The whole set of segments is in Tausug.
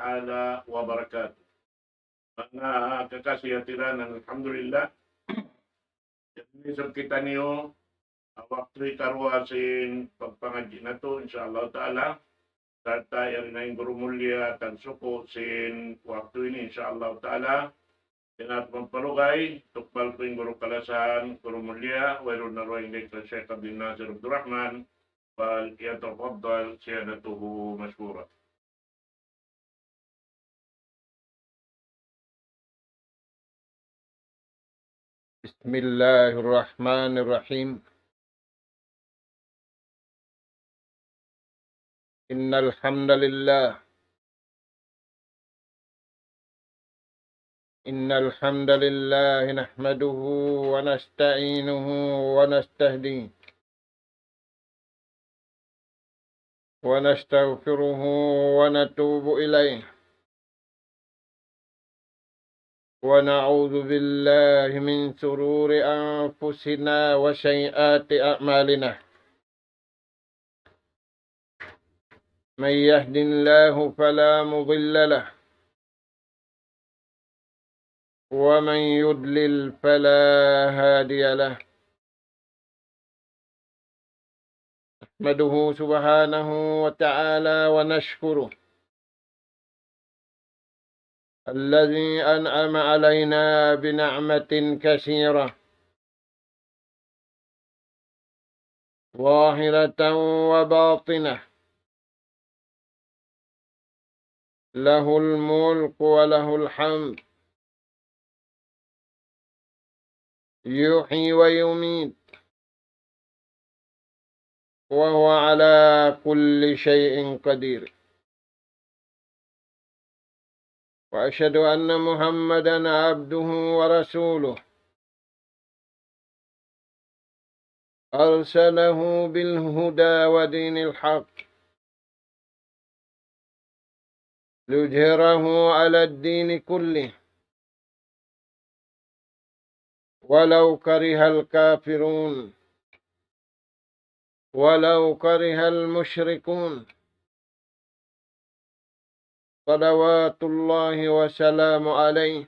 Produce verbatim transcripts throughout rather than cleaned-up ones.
تعالى وبركاته. Manga kakasi ha tiranan, alhamdulillah. Jadi, isab kitaniyu, ha waktu hikaruwa sin pagpangadji' natu', insya Allah ta'ala. Sarta' yari na in guru mulliya, tagsuku' sin waktu ini, insya Allah ta'ala. Di' natu' magpalugay, tukbal ku in guru kalasahan, guru mulliya, wayruun na dugaing dayn kan Sheikh Abdul Nasir Abdul Rahman, فليتفضل سيادته مشكورا. بسم الله الرحمن الرحيم. إن الحمد لله إن الحمد لله نحمده ونستعينه ونستهديه ونستغفره ونتوب إليه ونعوذ بالله من شرور أنفسنا وسيئات أعمالنا. من يهد الله فلا مضل له ومن يضلل فلا هادي له. نحمده سبحانه وتعالى ونشكره الذي أنعم علينا بنعمة كثيرة ظاهرة وباطنة، له الملك وله الحمد، يحيي ويميت، وهو على كل شيء قدير. وأشهد أن محمدا عبده ورسوله، أرسله بالهدى ودين الحق ليظهره على الدين كله ولو كره الكافرون، ولو كره المشركون. صلوات الله وسلامه عليه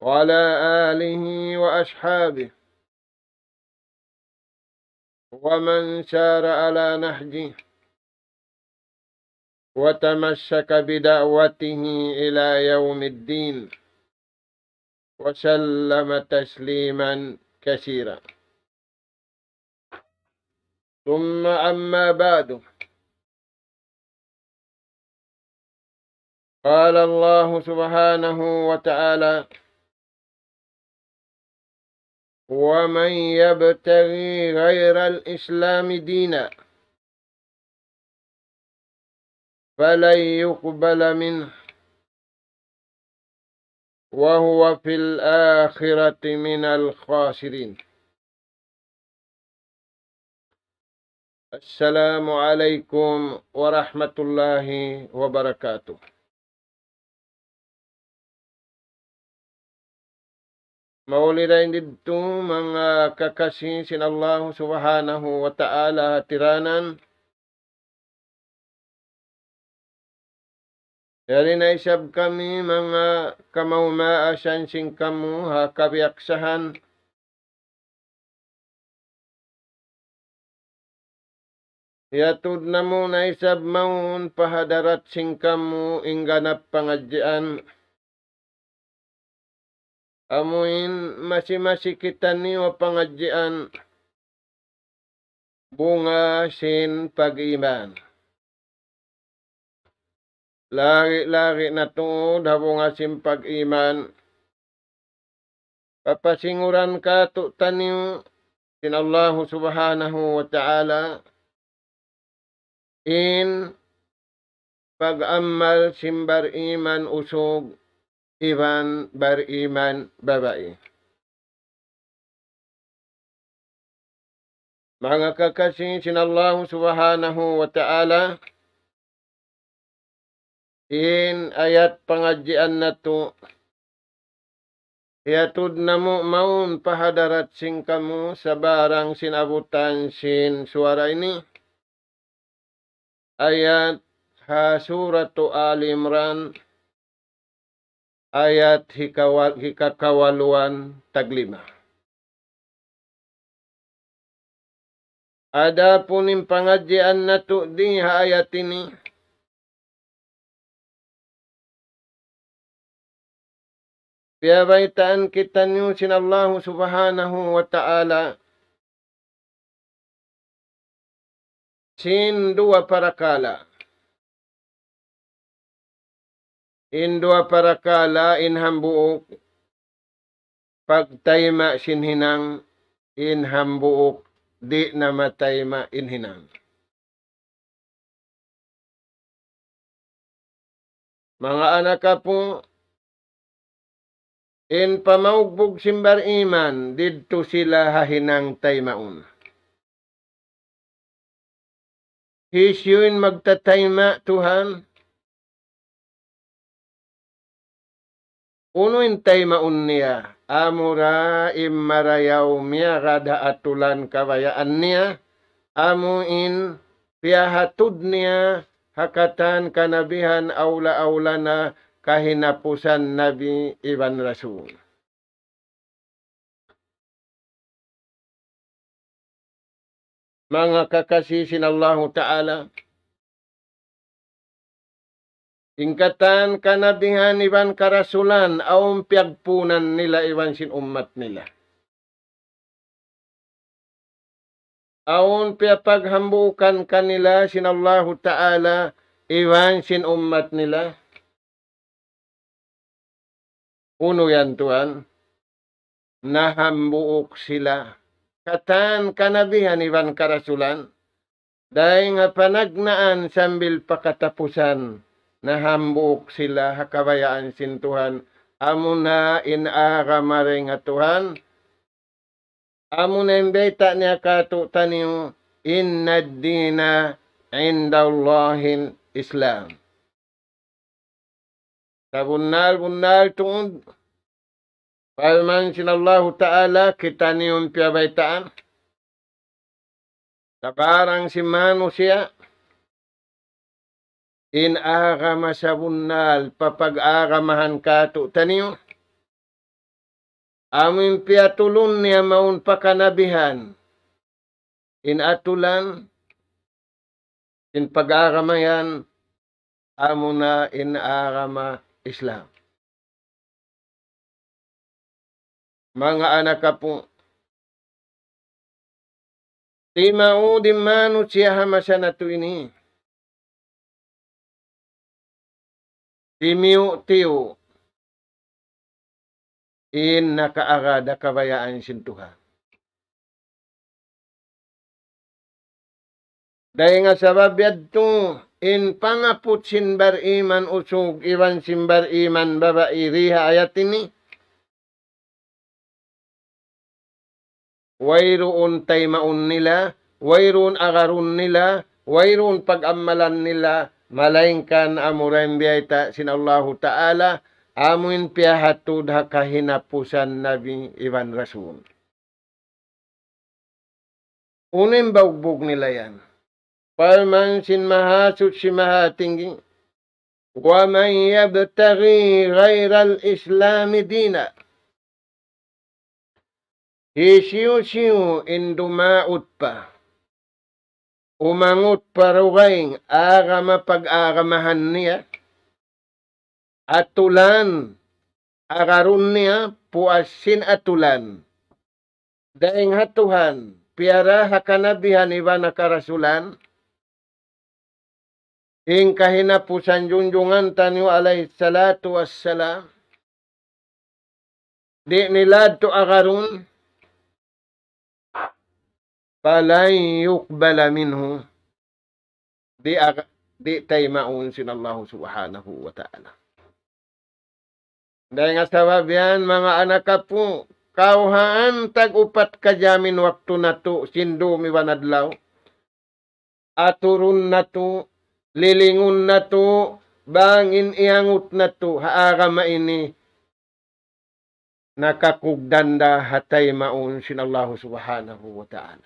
وعلى آله وأصحابه ومن سار على نهجه وتمسك بدعوته إلى يوم الدين، وسلم تسليما كثيرا. ثم أما بعد، قال الله سبحانه وتعالى: ومن يبتغ غير الإسلام دينا فلن يقبل منه وهو في الآخرة من الخاسرين. السلام عليكم ورحمة الله وبركاته. Mauli dayn didtu manga kakasi sin Allahu Subhanahu wa Ta'ala ha tiranan. Yari na isab kami manga kamaumaasan sin kamu ha kabiyaksahan. Hiyatud namu' na isab mawn pa hadarat sin kamu in ganap pangadjian. Amuin masi-masi kitaniyu ha pangadjian, bunga sin pag-iman. Lagi'-lagi' na tuud ha bunga sin pag-iman, papasinguran kātu'niyu sin Allahu Subhanahu wa Ta'ala in pag-amal sin bariman usug iban bariman babai. Manga kakasi sin Allahu Subhanahu wa Ta'ala, in ayat pangadjian natu', hiyatud namu' mawn pa hadarat sin kamu sabarang sin abutan sin suwara ini. Ayat ha Suratu Ali Imran, ayat hikawa-, hikakawaluan taglima. Adapun in pangadjian natu' di ha ayat ini, piyabaytaan kitaniyu sin Allahu Subhanahu wa Ta'ala sin duwa parakala'. In duwa parakala', in hambuuk pagtayma' sin hinang, in hambuuk di' na matayma' in hinang. Manga anak apu', in pamaugbug sin bariman, didtu sila ha hinang taymaun. Hisiyu in magtatayma' tuhan? Unu in taymaun niya? Amura in marayaw miyagad ha atulan kabayaan niya, amu in piyahatud niya ha katan kanabihan awla-awla na kahinapusan nabi iban rasul. Manga kakasi sin Allahu Ta'ala, in katan kanabihan iban karasulan, awn piyagpunan nila iban sin ummat nila. Awn piyapaghambuukan kanila sin Allahu Ta'ala iban sin ummat nila. Unu yan tuwan? Nahambuuk sila. Katan kanabihan iban karasulan, dayn ha panagnaan sambil pa katapusan, nahambuuk sila ha kabayaan sin Tuhan. Amuna in agama dayn ha Tuhan. Amuna in bayta' niya kātu'niyu, إن الدين عند الله الإسلام. Sabunnal-bunnal tuud, parman sin Allahu Ta'ala, kitaniyu in piyabaytaan. Sabarang sin manusiya', in agama sabunnal papag-agamahan kātu'niyu, amu in piyatulun niya mawn pa kanabihan. In atulan, in pag-agama yan, amuna in agama Islam. Manga anak apu', timaud in manusiya' ha masa natu' ini. Timiyu'-tiyu' in nakaagad ha kabayaan sin Tuhan. Dayn ha sabab yadtu, in pangaput sin bariman usug iban sin bariman babai di ha ayat ini, wayruun taymaun nila, wayruun agarun nila, wayruun pag-ammalan nila, malaingkan amura in biyayta' sin Allahu Ta'ala, amu in piyahatud ha kahinapusan nabi iban rasul. Unu in baugbug nila yan? Parman sin Mahasuchi Mahatinggi, ومن يبتغ غير الإسلام دينا. Hisiyu-siyu in dumaut pa, umangut pa dugaing agama pag-agamahan niya, atulan, agarun niya, puas sin atulan. Dayn ha Tuhan, piyara ha kanabihan iban ha karasulan, in kahinapusan junjungan taniyu alayhi salatu wassalam, di' nila yadtu agarun, فلن يقبل منه, di' ag-, di' taymaun sin Allahu Subhanahu wa Ta'ala. Dayn ha sabab yan, manga anak apu', kawhaan tag-upat ka jam in waktu natu', sin dum iban adlaw. Aturun natu', lilingun natu', bang in iyangut natu' ha agama ini, nakakugdan da ha taymaun sin Allahu Subhanahu wa Ta'ala.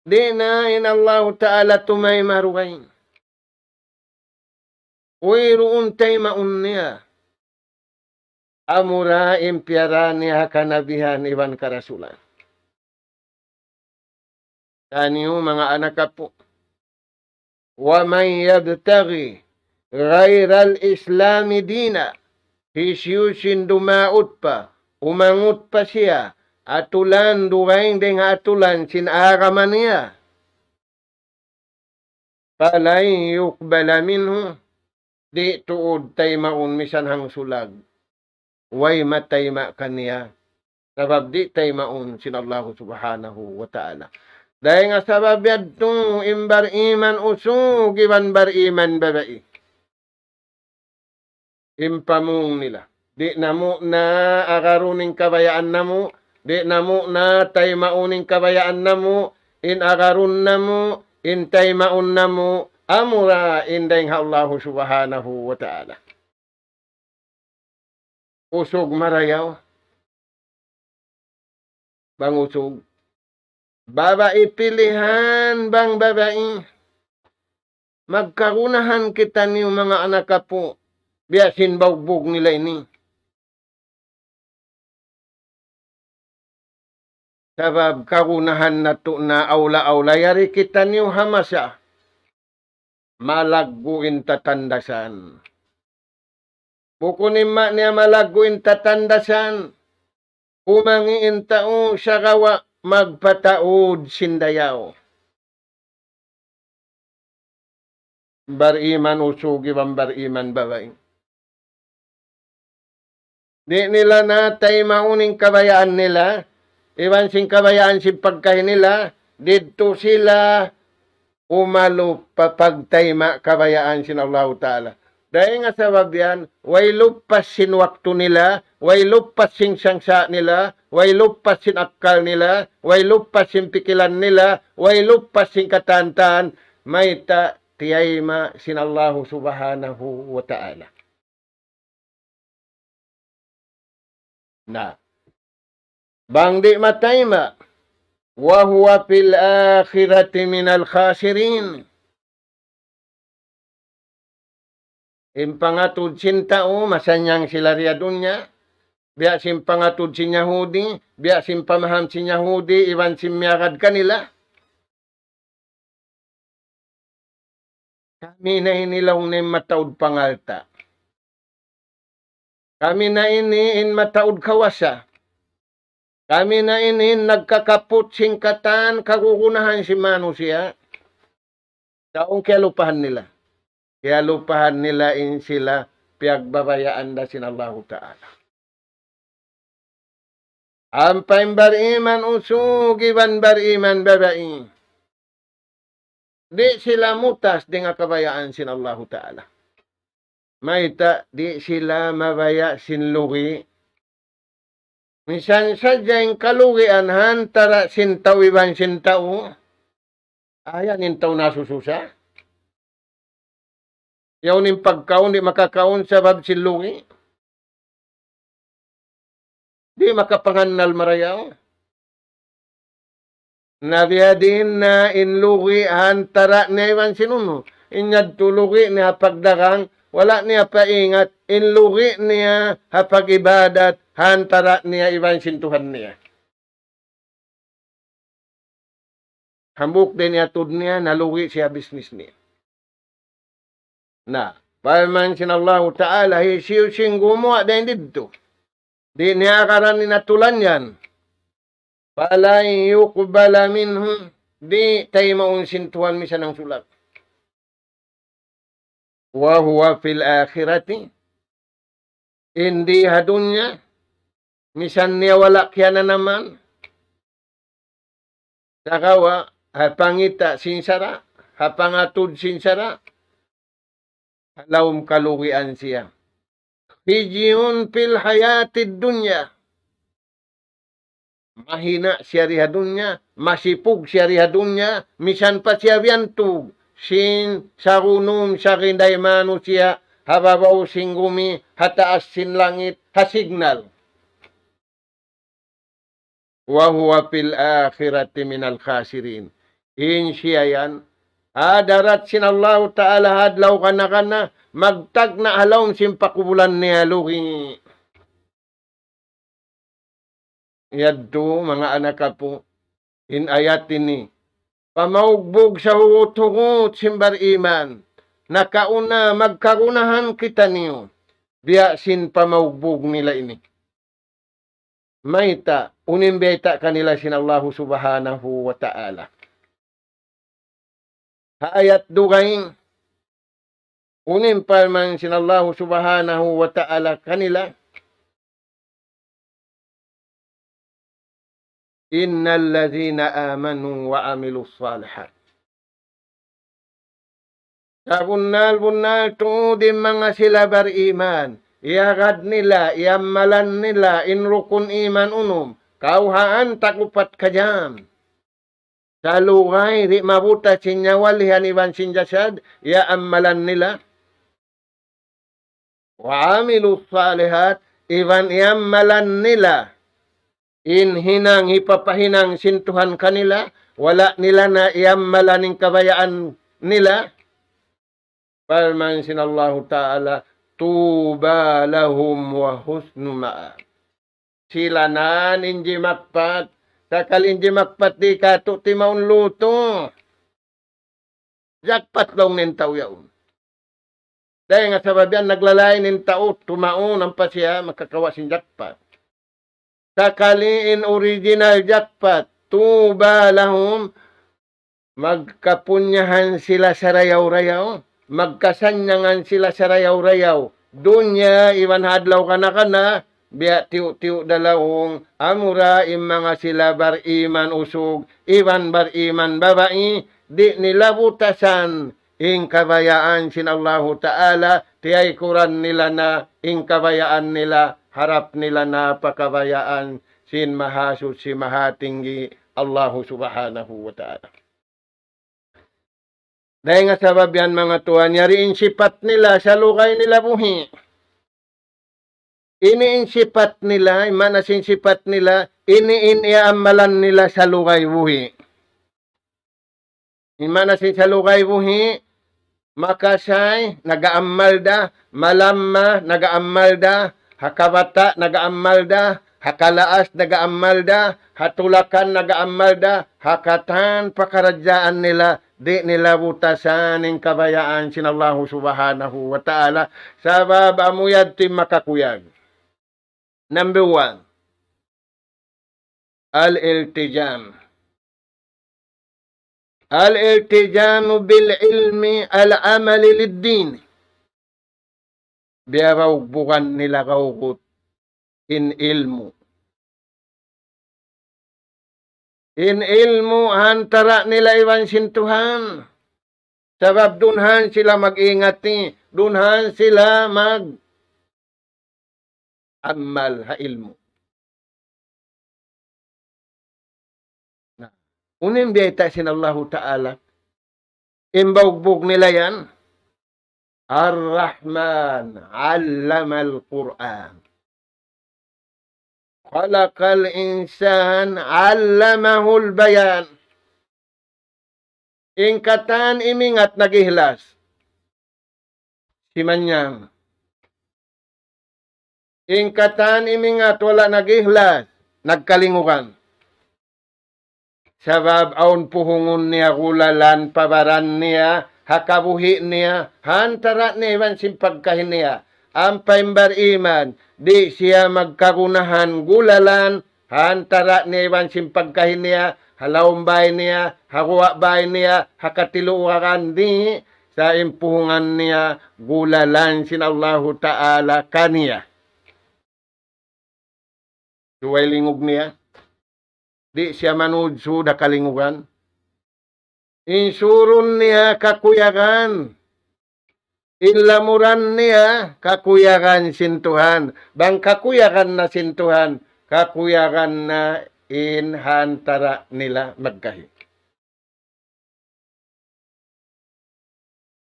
Di' na in Allahu Ta'ala tumayma' dugaing. Wayruun taymaun niya. Amura in piyara niya ha kanabihan iban karasulan. Taniyu manga anak apu'. ومن يبتغ غير الإسلام دينا. Hisiyu-siyu in dumaut pa, umangut pa siya, atulan dugaing dayn ha atulan sin agama niya. فلن يقبل منه, di' tuud taymaun misan hangsulag. Way matayma' kaniya. Sabab di' taymaun sin Allahu Subhanahu wa Ta'ala. Dayn ha sabab yadtu in bariman usug iban bariman babai. In pamung nila. Di' namu' na agarun in kabayaan namu', di' namu' na taymaun in kabayaan namu', in agarun namu', in taymaun namu', amura in dayn ha Allahu Subhanahu wa Ta'ala. Usug marayaw. Bang usug. Babai pilihan bang babai. Magkagunahan kitaniyu manga anak apu'. Biya' sin baugbug nila ini. Sabab kagunahan natu' na awla-awla yari kitaniyu ha masa malaggu' in tatandasan. Bukun in ma' niya malaggu' in tatandasan, umangi' in tau sagawa' magpataud sin dayaw. Bariman usug iban bariman babai. Di' nila na taymaun in kabayaan nila, iban sin kabayaan sin pagkahi nila, didtu sila umalup pa pagtayma' kabayaan sin Allahu Ta'ala. Dayn ha sabab yan, way lupas sin waktu nila, way lupas sin sangsa' nila, way lupas sin akkal nila, way lupas sin pikilan nila, way lupas sin katantan, mayta' tiyayma' sin Allahu Subhanahu wa Ta'ala. Na. Bang di' matayma', وهو في الآخرة من الخاسرين. In pangatud sin tau, masannyang sila di ha dunya, biya' sin pangatud sin Yahudi, biya' sin pamaham sin Yahudi, iban sin miyagad kanila. Kami na ini laung niya in mataud pangalta'. Kami na ini in mataud kawasa. Kami na ini in nagkakaput sin katan kagunahan sin manusiya'. Sa' unu in kiyalupahan nila? Kiyalupahan nila in sila piyagbabayaan da sin Allahu Ta'ala. Ampa in bariman usug iban bariman babai, di' sila mutas dayn ha kabayaan sin Allahu Ta'ala. Mayta', di' sila mabaya' sin lugi'. Misan sadja in kalugian ha antara' sin tau iban sin tau, ayaw in tau nasususa. Yaun in pagkaun, di' makakaun sabab sin lugi'. Di' makapangannal marayaw. Na biya' diin na in lugi' ha antara' niya iban sin unu. In yadtu lugi' niya ha pagdagang, wala' niya pa ingat, in lugi' niya ha pag-ibadat, ha antara' niya iban sin Tuhan niya. Hambuuk da in iyatud niya, nalugi' siya bisnis niya. Na, parman sin Allahu Ta'ala, hisiyu-siyu in gumuwa' dayn didtu, di' niya agaran in atulan yan. فلن يقبل منه, di' taymaun sin Tuhan misan hangsulag. وهو في الآخرة, in di ha dunya, misan niya wala' kiyananaman, sagawa' ha pangita' sin sara', ha pangatud sin sara', ha lawm kalugian siya. خزي في الحياة الدنيا. Mahina' siya di ha dunya, masipug siya di ha dunya, misan pa siya biyantug sin sagunum-saginday manusiya', ha babaw sin gumi, ha taas sin langit, ha signal. وهو في الآخرة من الخاسرين. In siya yan, ha hadarat sin Allahu Ta'ala ha adlaw kana-kana, magtagna' ha lawm sin pakubulan niya lugi'. Yadtu, manga anak apu', in ayat ini, pamaugbug sa hugut-hugut sin bariman, nakauna magkagunahan kitaniyu, biya' sin pamaugbug nila ini. Mayta', unu in biyayta' kanila sin Allahu Subhanahu wa Ta'ala. Ha ayat dugaing, unu in parman sin Allahu Subhanahu wa Ta'ala kanila, إن الذين آمنوا وعملوا الصالحات. Sabunnal-bunnal tuud in manga sila bariman, iyagad nila, iyammalan nila, in rukun iman unum, kawhaan tag-upat ka jam. Salugay di' mabutas sin nyawa lihan iban sin jasad, iyaammalan nila. وعملوا الصالحات, iban iyammalan nila in hinang hipapahinang sin Tuhan kanila, wala' nila na iyammalan in kabayaan nila. Parman sin Allahu Ta'ala, طوبى لهم وحسن مآب. Sila na in jimakpat. Sakali in jimakpat di' katu' timaun lutu'. Jackpot laung in tau yaun. Dayn ha sabab yan naglalain in tau, tumaun ampa siya makakawa' sin jackpot. Sakali in original jackpot, طوبى لهم, magkapunyahan sila sarayaw-rayaw, magkasannyangan sila sarayaw-rayaw. Dunya iban ha adlaw kana-kana, biya' tiyu'-tiyu' da laung, amura in manga sila bariman usug, iban bariman babai, di' nila butasan in kabayaan sin Allahu Ta'ala, tiyaykuran nila na in kabayaan nila, harap nila na pa kabayaan sin Mahasuchi Mahatinggi Allahu Subhanahu wa Ta'ala. Dayn ha sabab yan manga tuwan, yari in sipat nila salugay nila buhi'. Ini in sipat nila, in maana sin sipat nila, ini in iyaammalan nila salugay buhi'. In maana sin salugay buhi', makasay, nag-aammal da, malamma, nag-aammal da, ha kabata', nag-aammal da, ha kalaas, nag-aammal da, ha tulakan, nag-aammal da, ha katan pakaradjaan nila, di' nila butasan in kabayaan sin Allahu Subhanahu wa Ta'ala, sabab amu yadtu in makakuyag. Number one, الالتزام. الالتزام بالعلم العملي للدين. Biya' baugbugan nila kawgut in ilmu'. In ilmu' ha antara' nila iban sin Tuhan. Sabab dunhan sila mag-ingati, dunhan sila mag-ammal ha ilmu'. Na, unu in biyayta' sin Allahu Ta'ala? In baugbug nila yan, الرحمن علم القرآن. خلق الإنسان علمه البيان. In katan imingat nag-ihlas. Simanyang. In katan imingat wala' nag-ihlas, nagkalingugan. Sabab awn puhungun niya gulalan pa baran niya, ha kabuhi' niya, ha antara' niya iban sin pagkahi niya. Ampa in bariman, di' siya magkagunahan gulalan, ha antara' niya iban sin pagkahi niya, ha lawm bay niya, ha guwa' bay niya, ha katiluuran, di', sa' in puhungan niya, gulalan sin Allahu Ta'ala kaniya. Subay lingug niya. Di' siya manudsud ha kalingugan. In surun niya kakuyagan. In lamuran niya kakuyagan sin Tuhan. Bang kakuyagan na sin Tuhan, kakuyagan na in ha antara' nila magkahi.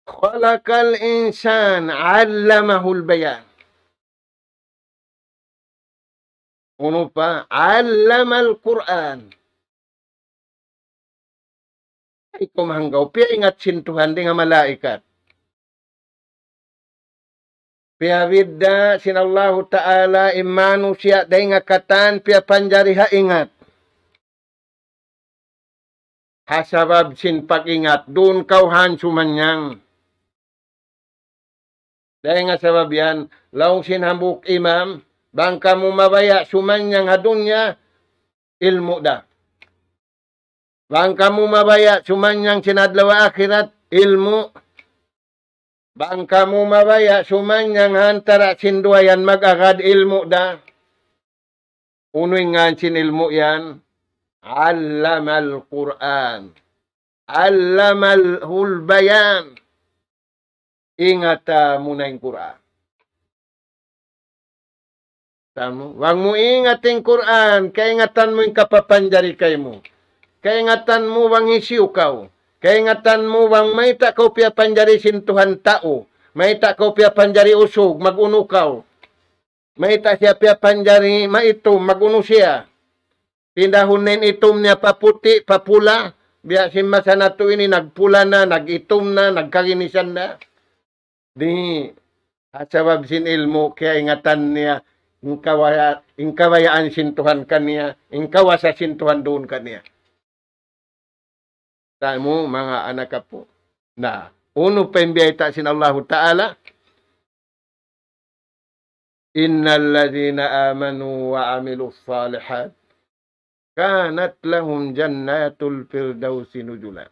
خلق الإنسان علمه البيان. Unu pa, علم القرآن. Ay, kumahanggaw, piyaingat sin Tuhan dayn ha malaikat. Piyabidda' sin Allahu Ta'ala in manusiya' dayn ha katan, piyapanjari ha ingat. Ha sabab sin pag-ingat, duun kaw han sumanyang. Dayn ha sabab yan, laung sin hambuuk imam, bang kamu mabaya' sumanyang ha dunya, ilmu' da. Bang kamu mabaya' sumanyang sin adlaw akhirat, ilmu'. Bang kamu mabaya' sumanyang ha antara' sin duwa yan mag-agad, ilmu' da. Unu in ngan sin ilmu' yan? Allama al-Qur'an. Allamahul bayan. Ingata mu na in Qur'an. Tamu, bang mu ingat in Qur'an, kaingatan mu in kapapanjari kaymu. Kaingatan mu bang hisiyu kaw. Kaingatan mu bang mayta' kaw piyapanjari sin Tuhan tau. Mayta' kaw piyapanjari usug, mag-unu kaw. Mayta' siya piyapanjari maitum, mag-unu siya. Pindahun na in itum niya pa puti', pa pula. Biya' sin masa natu' ini, nagpula na, nag-itum na, nagkaginisan na. Di', ha sabab sin ilmu', kiyaingatan niya, in kawaya-, in kabayaan sin Tuhan kaniya, in kawasa sin Tuhan duun kaniya. Tamu, manga anak apu'. Na, unu pa in biyayta' sin Allahu Ta'ala? إن الذين آمنوا وعملوا الصالحات كانت لهم جنات الفردوس نزلا.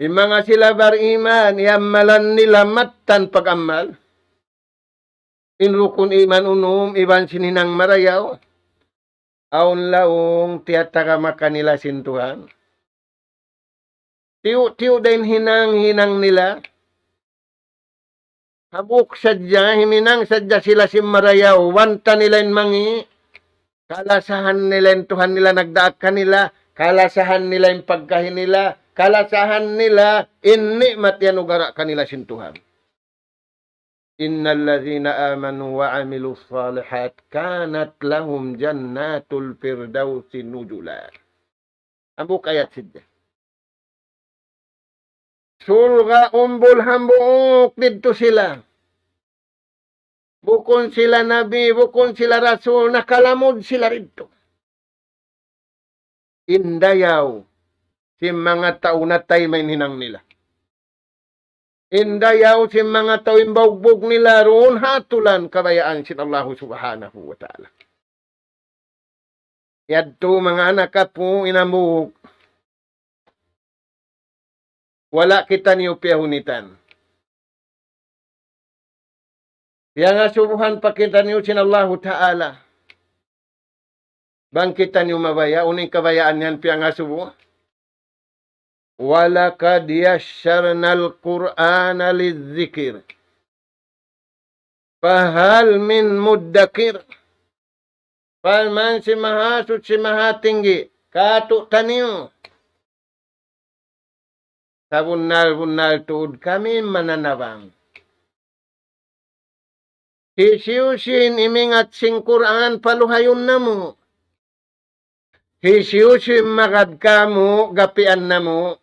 In manga sila bariman, iyamalan nila mattan pag-amal. In rukun iman unum, iban sin hinang marayaw. Awn laung tiyatagama kanila sin Tuhan. Tiyu'-tiyu' da in hinang-hinang nila. Hambuuk sadja, himinang sadja sila sin marayaw. Banta nila in mangi'. Kalasahan nila in Tuhan nila nagdaak kanila. Kalasahan nila in pagkahi nila. Kalasahan nila in ni'mat yan ugara kanila sin Tuhan. إن الذين آمنوا وعملوا الصالحات كانت لهم جنات الفردوس نزلا. Hambuuk ayat sadja. Surga' umbul hambuuk didtu sila. Bukun sila nabi, bukun sila rasul, nakalamud sila didtu. In dayaw sin manga tau natayma in hinang nila. In dayaw sin manga tau in baugbug nila duun ha atulan kabayaan sin Allahu Subhanahu wa Ta'ala. Yadtu manga anak apu' in hambuuk. Wala' kitaniyu piyahunitan. Piyangasubuhan pa kitaniyu sin Allahu Ta'ala. Bang kitaniyu mabaya', unu in kabayaan yan piyangasubu? ولقد يسرنا القرآن للذكر فهل من مدكر. Parman sin Mahasuchi Mahatinggi, katu' taniyu. Sabunnal-bunnal tuud kami mananabang. Hisiyu-siyu in imingat sin Qur'an paluhayun namu'. Hisiyu-siyu in magad kamu gapian namu'.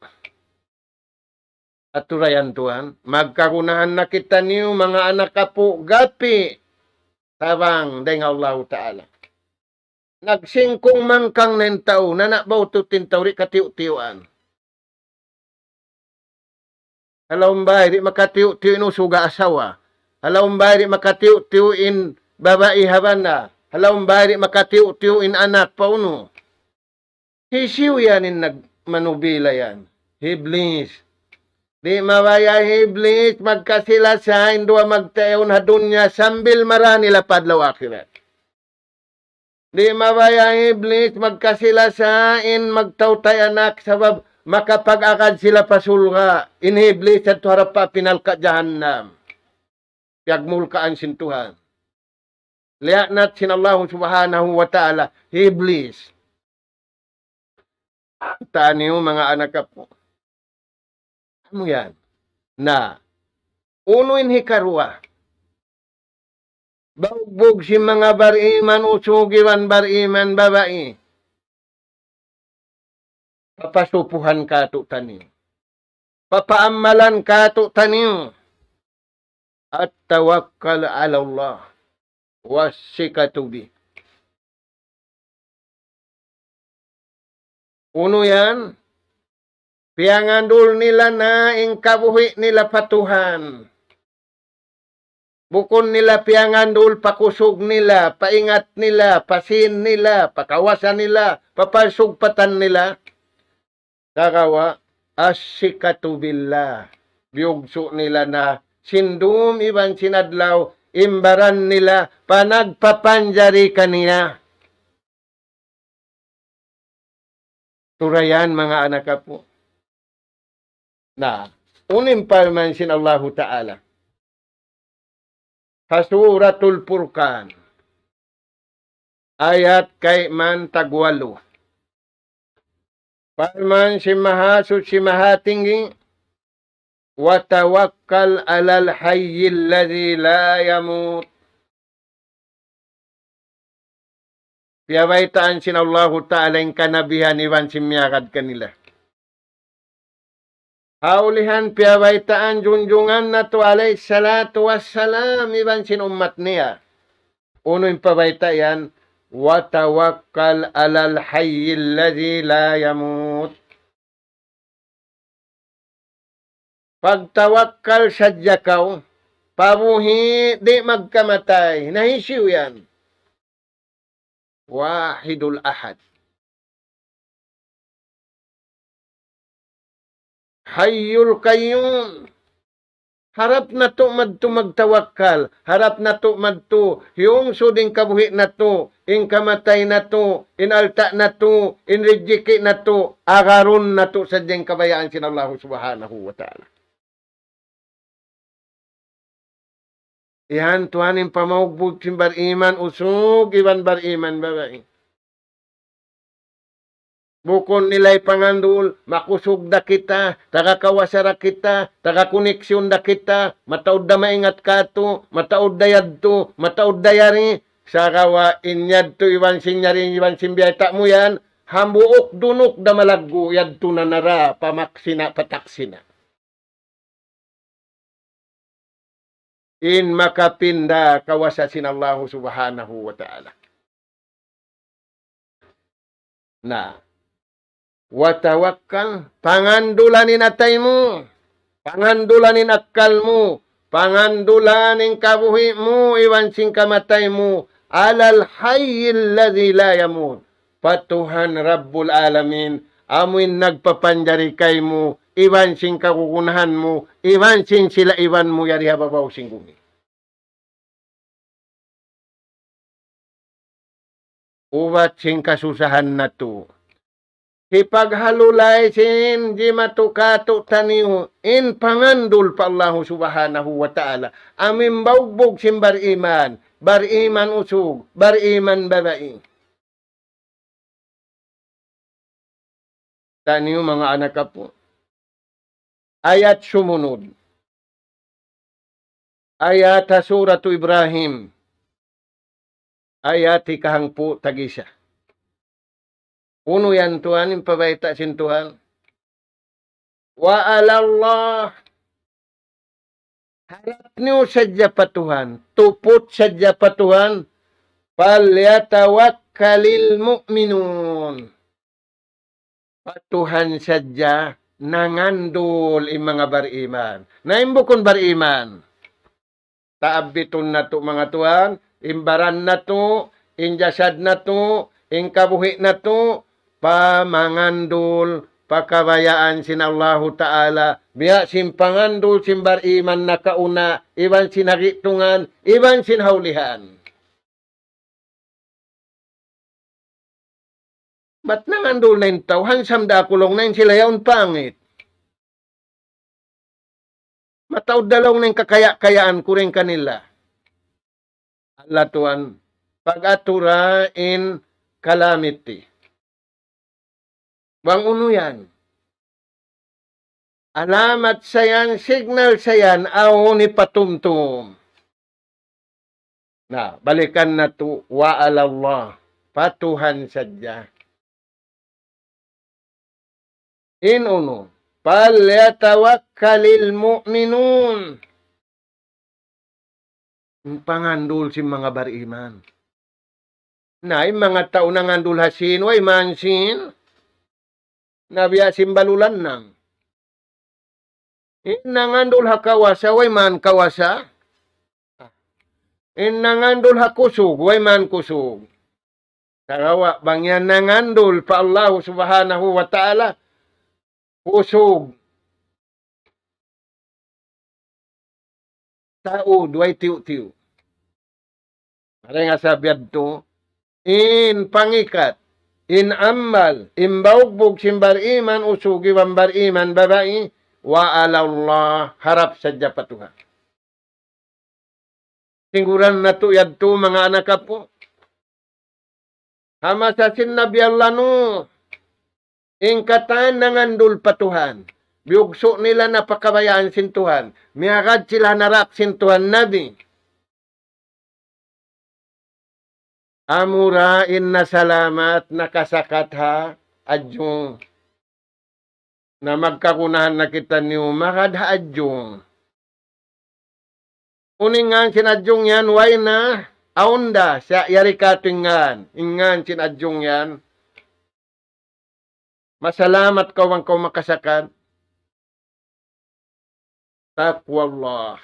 Aturayan Tuhan, magkagunahan na kitaniyu manga anak apu' gapi' tabang dayn ha Allahu Ta'ala. Nagsingkung mangkang na in tau, nana' bautut in tau di' katiyu'-tiyuan. Ha lawm bay di' makatiyu'-tiyu' in usug ha asawa. Ha lawm bay di' makatiyu'-tiyu' in babai ha bana. Ha lawm bay di' makatiyu'-tiyu' in anak pa unu. Hisiyu yan in nagmanubila yan? Iblis. Di' mabaya' Iblis magkasi-lasa in duwa magtayun ha dunya sambil marā nila pa adlaw akhirat. Di' mabaya' Iblis magkasi-lasa in magtaw-tayan anak sabab makapag-agad sila pa surga'. In Iblis yadtu harap pa api narka' jahannam. Piyagmulkaan sin Tuhan. Liyaanat sin Allahu Subhanahu wa Ta'ala Iblis. Taniyu manga anak apu'. Amu yan. Na, unu in hikaruwa? Baugbug sin manga bariman usug iban bariman babai. papasupuhan kātu'niyu, papaammalan kātu'niyu, التوكل على الله والثقة به. Unu yan, piyangandul nila na in kabuhi' nila pa Tuhan. Bukun nila piyangandul pa kusug nila, pa ingat nila, pa sīn nila, pa kawasa nila, pa pagsugpatan nila. Sagawa', الثقة بالله. Biyugsu' nila na sin dum iban sin adlaw, in baran nila, panagpapanjari kaniya. Turayan, manga anak apu'. Na, unu in parman sin Allahu Ta'ala ha Suratul Furqan, ayat kayman tagwalu. Parman sin Mahasuchi Mahatinggi, وتوكل على الحي الذي لا يموت. Piyabaytaan sin Allahu Ta'ala in kanabihan iban sin miyagad kanila. Ha ulihan piyabaytaan junjungan natu' alayhi salatu wassalam iban sin ummat niya. Unu in pabayta' yan, وتوكل على الحي الذي لا يموت. Pagtawakkal sadja kaw pa buhi' di' magkamatay. Na hisiyu yan? Wahidul Ahad. Hayyul Qayyum. Harap natu' madtu magtawakkal. Harap natu' madtu hiyungsud in kabuhi' natu', in kamatay natu', in alta' natu', in rijiki' natu'. Agarun natu' sadja in kabayaan sin Allahu Subhanahu wa Ta'ala. Yan tuwan in pamaugbug sin bariman usug iban bariman babai. Bukun nila ipangandul, makusug da kita, taga kawasa da kita, taga koneksyon da kita, mataud da maingat kātu', mataud da yadtu, mataud da yari, sagawa' in yadtu iban sin yari, iban sin biyayta' mu yan, hambuuk dunuk da malaggu', yadtu na nara, pamaksina', pataksina'. In makapinda kawasa sin Allahu Subhanahu wa Ta'ala. Na, وتوكل, pangandulan in atay mu, pangandulan in akkal mu, pangandulan in kabuhi' mu, iban sin kamatay mu, على الحي الذي لا يموت. Pa Tuhan Rabbul Alamin, amu in nagpapanjari kaymu, iban sin kagunahan mu, iban sin sila iban mu yari ha babaw sin gumi. Ubat sin kasusahan natu'. Hipaghalulay sin jimatu kātu'niyu in pangandul pa Allahu Subhanahu wa Ta'ala. Amu in baugbug sin bariman, bariman usug, bariman babai. Taniyu manga anak apu'. Ayat sumunud. Ayat ha Suratu Ibrahim. Ayat hikahangpu' tag-isa. Unu yan tuwan, in pabayta' sin Tuhan. وعلى الله. Harap niyu sadja pa Tuhan, tuput sadja pa Tuhan, فليتوكل المؤمنون. Pa Tuhan sadja nangandul in manga bariman. Na in bukun bariman, taabbitun natu' manga tuwan, in baran natu', in jasad natu', in kabuhi' natu', pa mangandul pa kabayaan sin Allahu Ta'ala, biya' sin pangandul sin bariman nakauna, iban sin ha gi'tungan, iban sin ha ulihan. Bat nangandul na in tau, hansam da aku laung na in sila yaun pangit. Mataud da laung na in kakaya-kayaan ku dayn kanila. Allah tuwan, pag-atura in calamity. Bang unu yan? Alamat sa yan, signal sa yan, awn hipatumtum. Na, balikan natu', وعلى الله. Pa Tuhan sadja. In unu, فليتوكل المؤمنون. In pangandul sin manga bariman. Na, in manga tau nangandul ha sin, way man sin, na biya' sin balulan nang. In nangandul ha kawasa, way man kawasa. In nangandul ha kusug, way man kusug. Sagawa' bang yan nangandul pa Allahu Subhanahu wa Ta'ala, kusug, taud, way tiyu'-tiyu'. Dayn ha sabab yadtu, in pangikat, in amal, in baugbug sin bariman usug iban bariman babai, وعلى الله, harap sadja pa Tuhan. Siguran natu' yadtu manga anak apu'. Ha masa sin Nabi Allah Nuh, in katan nangandul pa Tuhan. Biyugsu' nila na pa kabayaan sin Tuhan. Miyagad sila ha naraka sin Tuhan Nabi. Amura in nasalamat, nakasakat ha adjung. Na magkagunahan na kitaniyu magad ha adjung. Unu in ngan sin adjung yan, way na, awn da, sa' yari katu' in ngan. In ngan sin adjung yan, masalamat kaw bang kaw makasakat. Taqwallah.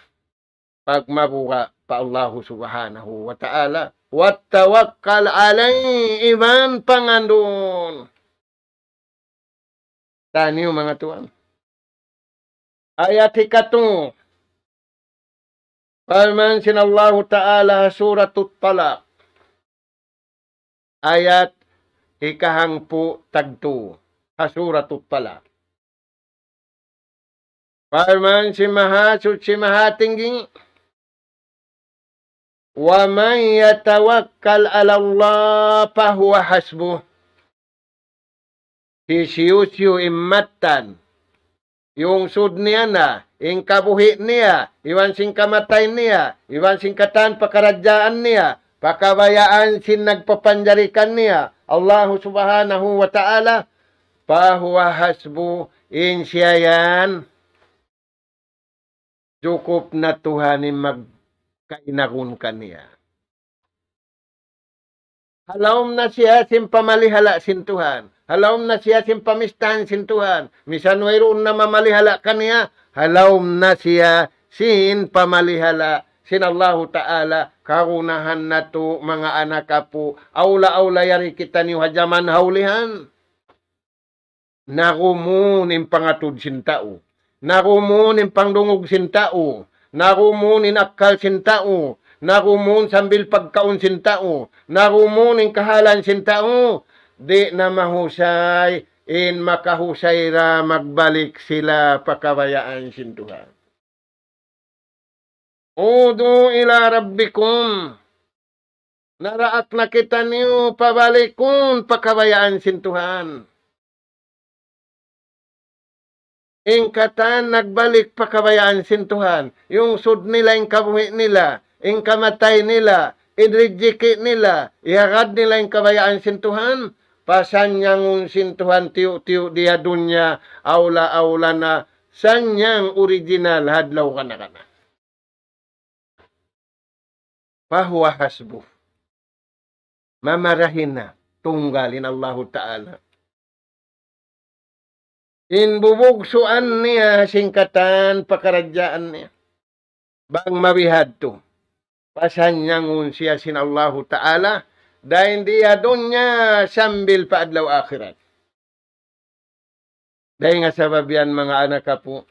Pagmabuga' pa Allahu Subhanahu wa Ta'ala. وتوكل عليه, iban pangandul. Taniyu manga tuwan. Ayat hikatu. Parman sin Allahu Ta'ala ha Suratut Talaq. Ayat hikahangpu' tagtu ha Suratut Talaq. Parman sin Mahasuchi Mahatinggi, ومن يتوكل على الله فهو حسبه. Hisiyu-siyu in mattan, yungsud niya na, in kabuhi' niya, iban sin kamatay niya, iban sin katan pakaradjaan niya, pa kabayaan sin nagpapanjari kaniya, Allahu Subhanahu wa Ta'ala, فهو حسبه, in siya yan, jukup na Tuhan in magkainagun kaniya. Halaum na siya sin pamalihala' sin Tuhan. Halaum na siya sin pamistahan sin Tuhan. Misan wayruun na mamalihala' kaniya, halaum na siya sin pamalihala' sin Allahu Ta'ala. Kagunahan natu' manga anak apu', awla-awla yari kitaniyu ha jaman ha ulihan. Nagumun in pangatud sin tau. Nagumun in pangdungug sin tau. Nagumun in akkal sin tau. Nagumun sambil pagkaun sin tau. Nagumun in kahalan sin tau. Di' na mahusay in makahusay ra magbalik sila pa kabayaan sin Tuhan. عودوا إلى ربكم. Naraak na kitaniyu pabalikun pa kabayaan sin Tuhan. In katan nagbalik pa kabayaan sin Tuhan. Yungsud nila in kabuhi' nila, in kamatay nila, in rijiki' nila, iyagad nila in kabayaan sin Tuhan. Pasanyangun sin Tuhan tiyu'-tiyu' di ha dunya, awla-awla na sanyang original ha adlaw kana-kana. فهو حسبه. Mamarahi na, tunggal in Allahu Ta'ala. In bubugsuan niya sin katan pakaradjaan niya. Bang mabihadtu, pasanyangun siya sin Allahu Ta'ala, dayn di ha dunya sambil pa adlaw akhirat. Dayn ha sabab yan, manga anak apu',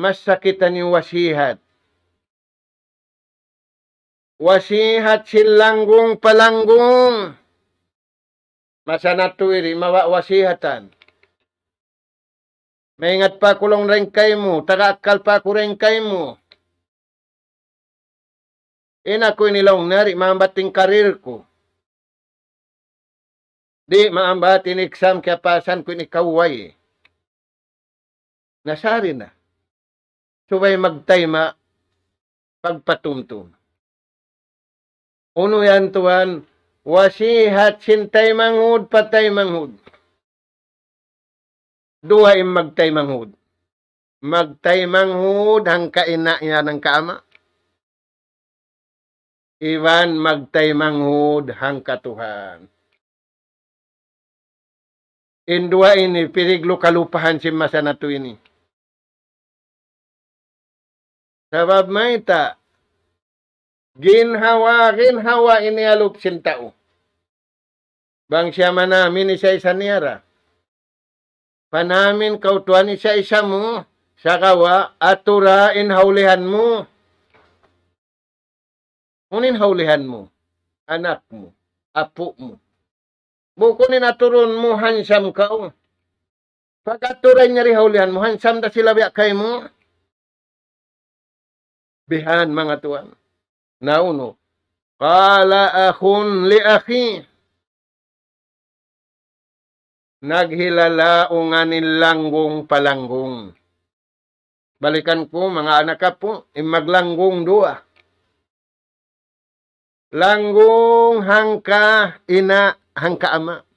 masa kitaniyu wasihat. Wasihat sin langgung pa langgung. Masa natu' iri mawa wasihatan. Maingat pa aku laung dayn kaymu, taga akkal pa aku dayn kaymu. In aku ini laung na, di' maambat in karir ku. Di' maambat in exam kiyapasan ku ini kaway. Nasari na. Subay magtayma' pagpatumtum. Unu yan tuwan, wasihat sin taymanghud pa taymanghud. Duwa in magtaymanghud. Magtaymanghud hangka ina' iban hangka ama'. Iban magtaymanghud hangka Tuhan. In duwa ini, piriglu kalupahan sin masa natu' ini. Sabab mayta', ginhawa, ginhawa ini alup sin tau. Bang siya manamin isa-isa niya ra. Panamin kaw tuwan isa-isa mu, sagawa' atura in haulihan mu. Unu in haulihan mu, anak mu, apu' mu. Bukun in aturun mu handsome kaw. Pag-atura in yari haulihan mu, handsome da sila biya' kaymu. Bihan manga tuwan. Na unu. قال أخ لأخيه. Naghilalaungan in langgung pa langgung. Balikan ku, manga anak apu', in maglanggung duwa. Langgung hangka ina', hangka ama'.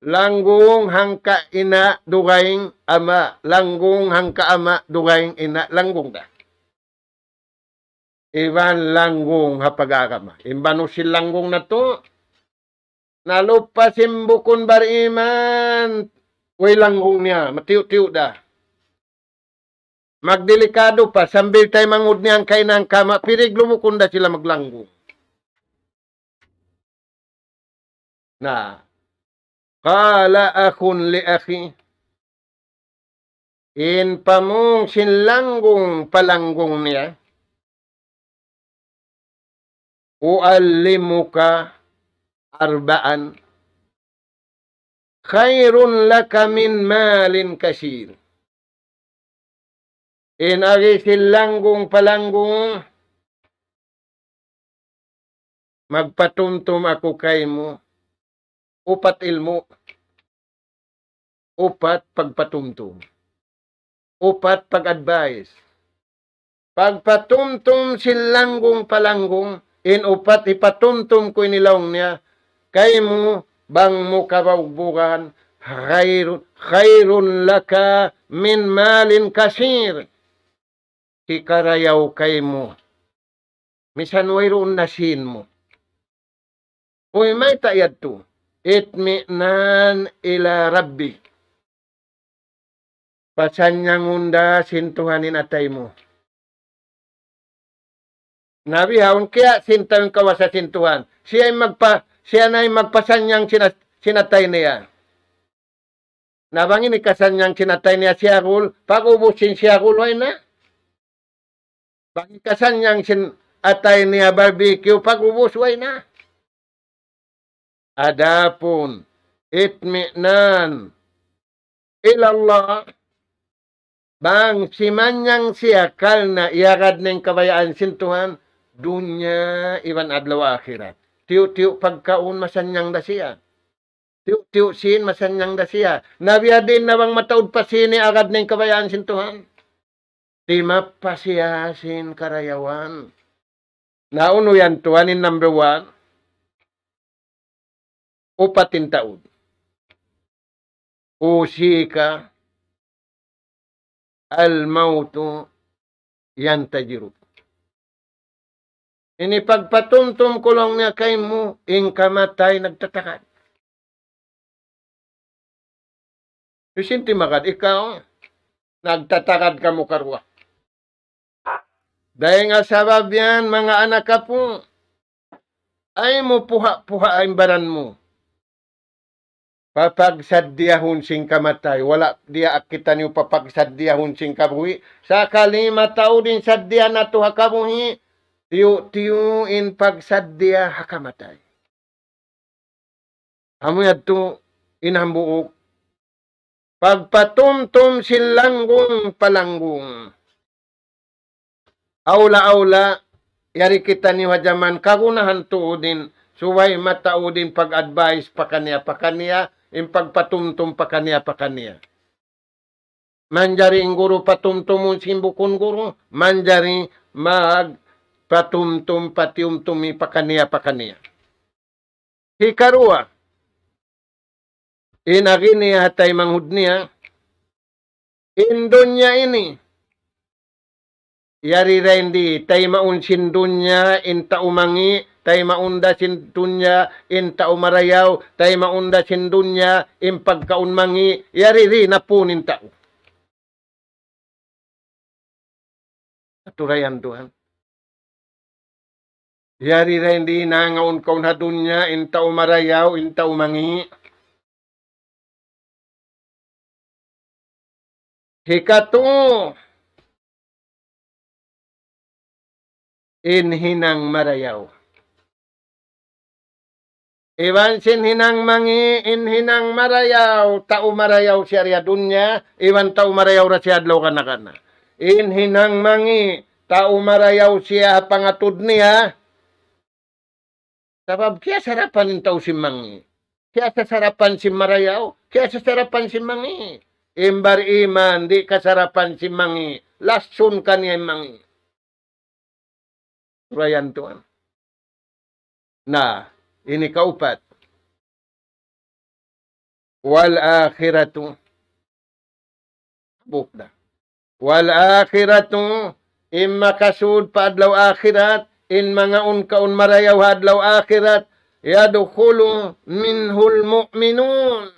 Langgung hangka ina' dugaing ama', langgung hangka ama' dugaing ina', langgung da. Iban langgung ha pag-agama. In banu sin langgung natu', nalupa sin bukun bariman, way langgung niya, matiyu'-tiyu' da. Magdelikadu pa, sambil taymanghud niya hangka ina' hangka ama', piriglu bukun da sila maglanggung. Na, قال أخ لأخيه. In pamung sin langgung pa langgung niya, أعلمك أربعا خير لك من مال كثير. In agi sin langgung pa langgung, magpatumtum aku kaymu, upat ilmu', upat pagpatumtum, upat pag-advice. Pagpatumtum sin langgung pa langgung, in upat hipatumtum ku ini laung niya, kaymu bang mu kabaugbugan, خير، خير لك من مال كثير. Hikarayaw kaymu. Misan wayruun na sīn mu. Uy, mayta' yadtu? اطمئنان إلى ربك. Pasanyangun da sin Tuhan in atay mu. Na bihaun kiya' sin tau in kawasa sin Tuhan. Siya in magpa-, siya na in magpasanyang sin at-, sin atay niya. Na bang in hikasanyang sin atay niya siyagul, pag-ubus sin siyagul, way na. Bang hikasanyang sin atay niya barbecue, pag-ubus, way na. Adapun, اطمئنان إلى الله, bang simanyang siya karna' iyagad niya in kabayaan sin Tuhan, dunya iban adlaw akhirat. Tiyu'-tiyu' pagkaun masanyang da siya. Tiyu'-tiyu' sīn masanyang da siya. Na biya' diin na bang mataud pa sīn iyagad niya in kabayaan sin Tuhan. Timappa siya sin karayawan. Na unu yan tuwan in number one? Upat in taud. أوصيك الموت ينتظرك. Ini pagpatumtum ku laung niya kaymu, in kamatay nagtatakad. Hisiyu in timagad? Ikaw. Nagtatakad kamu karuwa. Dayn ha sabab yan, manga anak apu', ayaw mu puha'-puhaa in baran mu. Papagsaddiyahun sin kamatay, wala' diyaak kitaniyu papagsaddiyahun sin kabuhi'. Sakali mataud in saddiya natu' ha kabuhi', tiyu'-tiyu' in pagsaddiya ha kamatay. Amu yadtu in hambuuk. Pagpatumtum sin langgung pa langgung. Awla-awla, yari kitaniyu ha jaman kagunahan tuud in, subay mataud in pag-advice pakaniya-pakaniya, in pagpatumtum pakaniya-pakaniya. Manjari in guru patumtumun sin bukun guru, manjari magpatumtum patiumtumi pakaniya-pakaniya. Hikaruwa, in agi niya ha taymanghud niya, In dunya ini, yari da in di, taymaun sin dunya in tau mangi', taymaun da sin dunya in tau marayaw, taymaun da sin dunya in pagkaun mangi', yari di napun in tau. Aturayan Tuhan. Yari da in di nangaun-kaun ha dunya, in tau marayaw, in tau mangi'. Hikatu, in hinang marayaw. Iban sin hinang mangi', in hinang marayaw, tau marayaw siya di ha dunya, iban tau marayaw da siya adlaw kana-kana. In hinang mangi', tau marayaw siya ha pangatud niya. Sabab kiyasarapan in tau sin mangi'. Kiyasasarapan sin marayaw, kiyasasarapan sin mangi'. In bariman, di' kasarapan sin mangi'. Lasun kaniya in mangi'. Surayan Tuhan. Na, ini kaupat. Wal akhiratu. Bukda. Wal akhiratu, in makasud pa adlaw akhirat, in mangaun-kaun marayaw ha adlaw akhirat, yadkhulu minhul mu'minun.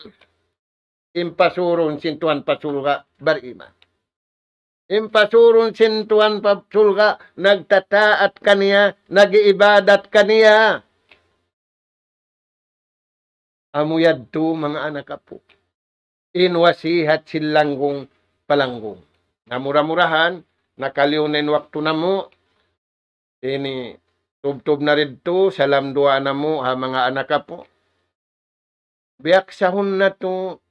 In pasurun sin Tuhan pa surga' bariman. In pasurun sin Tuhan pa surga', nagtataat kaniya, nag-iibadat kaniya. Amu yadtu manga anak apu'. In wasihat sin langgung pa langgung. Na mura-murahan, nakaliyu na in waktu namu', ini tubtub na didtu, salam duwaa namu' ha manga anak apu'. Biyaksahun natu',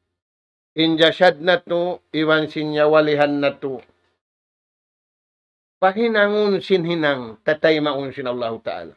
in jasad natu', iban sin nyawalihan natu'. Pahinangun sin hinang, tataymaun sin Allahu Ta'ala.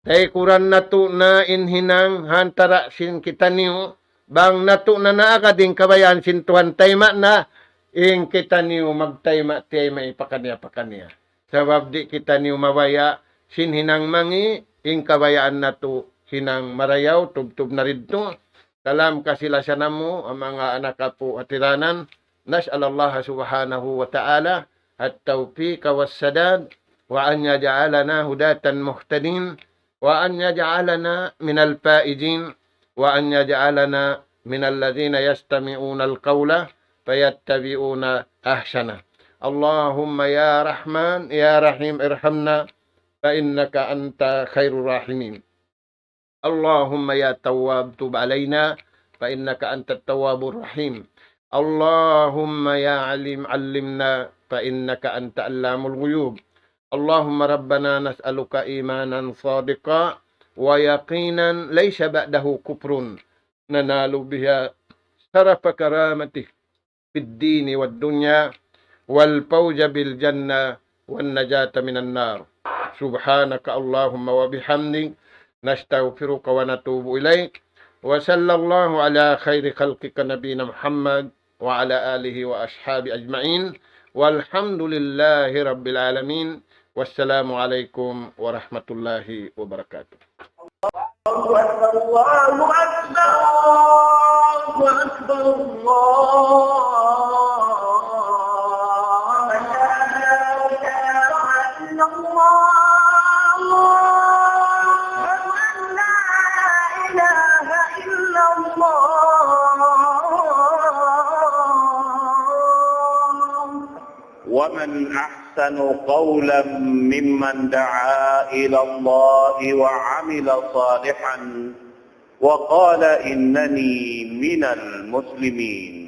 Taykuran natu' na in hinang, ha antara' sin kitaniyu, bang natu' na naagad in kabayaan sin Tuhan tayma' na, in kitaniyu magtayma'-tayma' pakaniya-pakaniya. Sabab di' kitaniyu mabaya' sin hinang mangi', in kabayaan natu' hinang marayaw, tubtub na didtu. Salam kasi-lasa namu', ha manga anak apu' hatiranan. نسأل الله سبحانه وتعالى التوفيق والسداد، وأن يجعلنا هداة مهتدين، وأن يجعلنا من الفائزين، وأن يجعلنا من الذين يستمعون القول فيتبعون أحسنه. اللهم يا رحمن يا رحيم ارحمنا فإنك أنت خير الراحمين. اللهم يا تواب تب علينا فإنك أنت التواب الرحيم. اللهم يا عليم علمنا فإنك أنت علام الغيوب. اللهم ربنا نسألك إيمانا صادقا ويقينا ليس بعده كفر ننال بها شرف كرامته في الدين والدنيا والفوز بالجنة والنجاة من النار. سبحانك اللهم وبحمدك، نستغفرك ونتوب إليك. وصلى الله على خير خلقك نبينا محمد وعلى آله وأصحابه أجمعين. والحمد لله رب العالمين. والسلام عليكم ورحمة الله وبركاته. الله أكبر، الله أكبر، الله أكبر، الله أكبر. لا إله إلا الله. أشهد أن لا إله إلا الله. ومن أحسن قولا ممن دعا إلى الله وعمل صالحا وقال إنني من المسلمين.